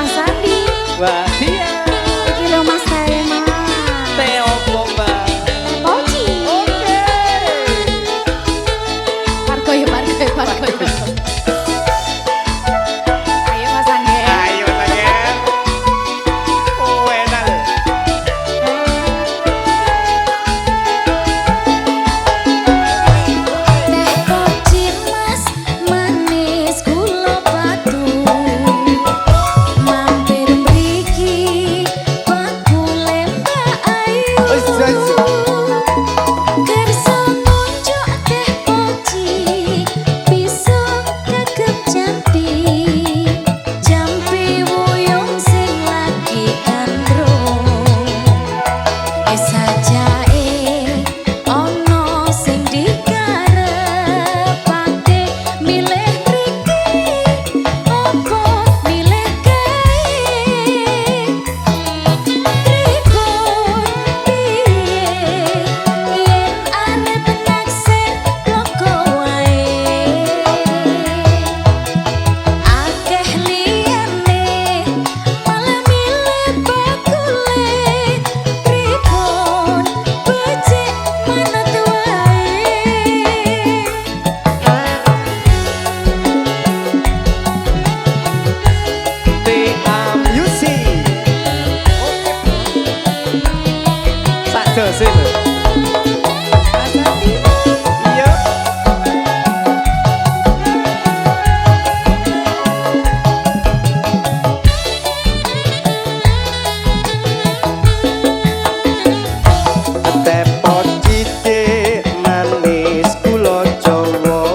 Mas Andi. Mbak Dia. Iki lho Mas Tema. Teh opo, Mbak? Teh poci. Oke. Pargo ya, pargo ya, pargo ya. Ayo Mas Angger. Ayo Mas Angger. Oh, enak lho. Teh poci mas manis gula batu, mampir mriki bakule Mbak Ayu. Wis, wis. Kersa ngunjuk teh poci bisa kagem jampi, jampi wuyung sing lagi gandrung. Sajake ana sing dikarepake, milih mriki apa milih kae, pripun piye yen arep naksir bloko wae, akeh liyane malah milih bakule, pripun becik manut wae. TA Music. Oke. Sak jose lho. Mas Andi. Iya. Teh poci manis gula Jawa,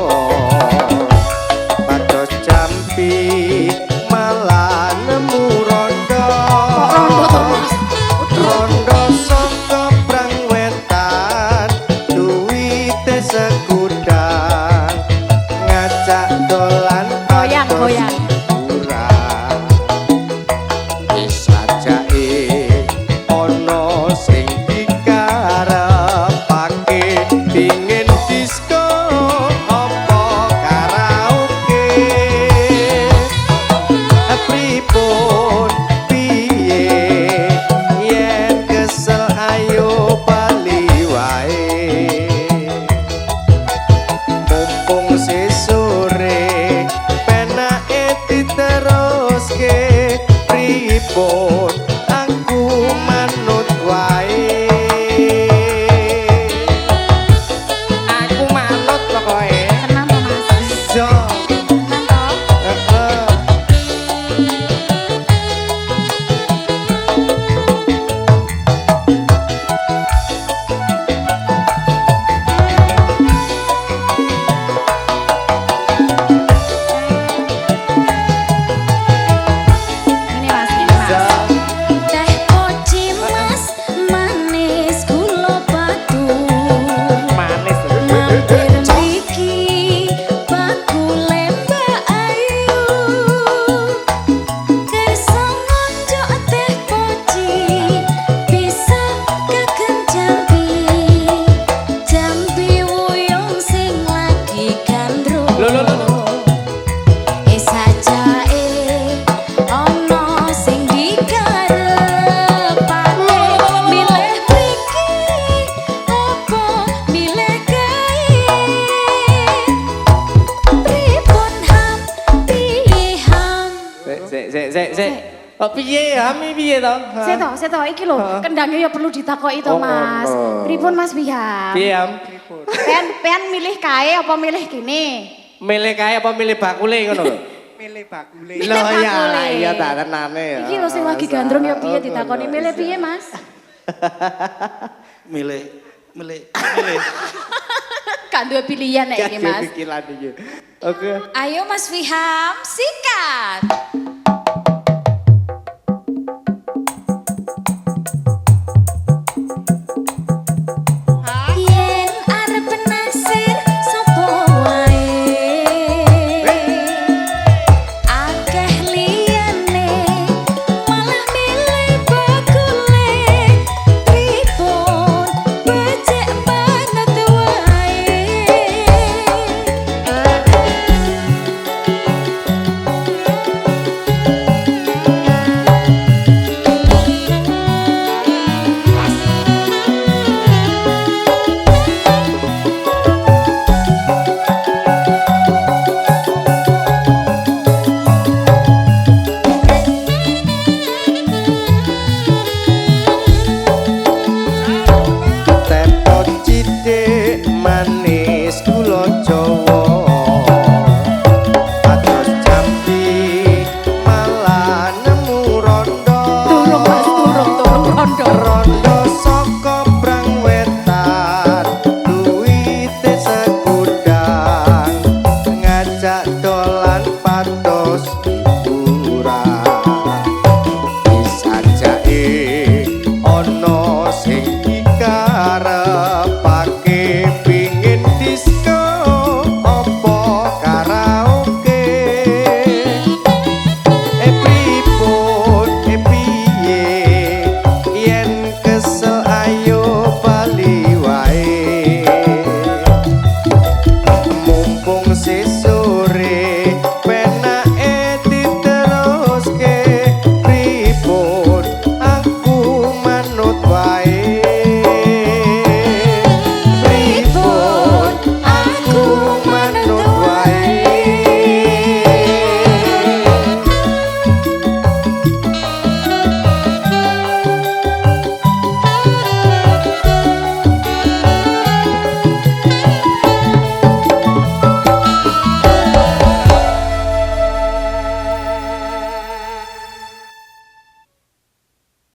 pados jampi malah nemu rondo. Kok rondo to, Mas? Rondo saka Prangwetan, duwite segudang, ngajak dolan Goyang, pados goyang. hiburan. Wis sajake ana sing dikarepake, pingin disco apa karaoke, pripun piye yen kesel ayo bali wae, mumpung sesore penake diteruske, pripun aku manut wae, aku manut pokoke. Tenang to, Mas. Iso. Tenang to. Heeh. Ini Mas, ini Mas. Iso. Teh poci mas manis gula batu, Manis lho. mampir mriki bakule Mbak Ayu, kersa ngunjuk teh poci bisa kagem jampi, jampi wuyung sing lagi gandrung. Lho, lho, lho, lho. Sajake ana sing dikarepake, milih mriki apa milih kae, pripun ham piye ham. Sik, sik, sik, sik, sik. Kok piye Hami piye to? Sik to, sik to, iki lho, kendangnya ya perlu ditakoki to, Oh, Mas. ngono. Pripun Mas Wiham? Piye Ham? Pen pen milih kae apa milih kene? Milih kae apa milih bakule ngono lho? Milih bakule. Milih Lho iya, bakule. iya ta tenane ya. Iki lho sing lagi gandrung ya piye Oh, ditakoni ngono. milih piye, Mas? Milih milih milih. Gak duwe pilihan nek iki, Gak Mas. pikiran iki. Oke. Ayo Mas Wiham, sikat.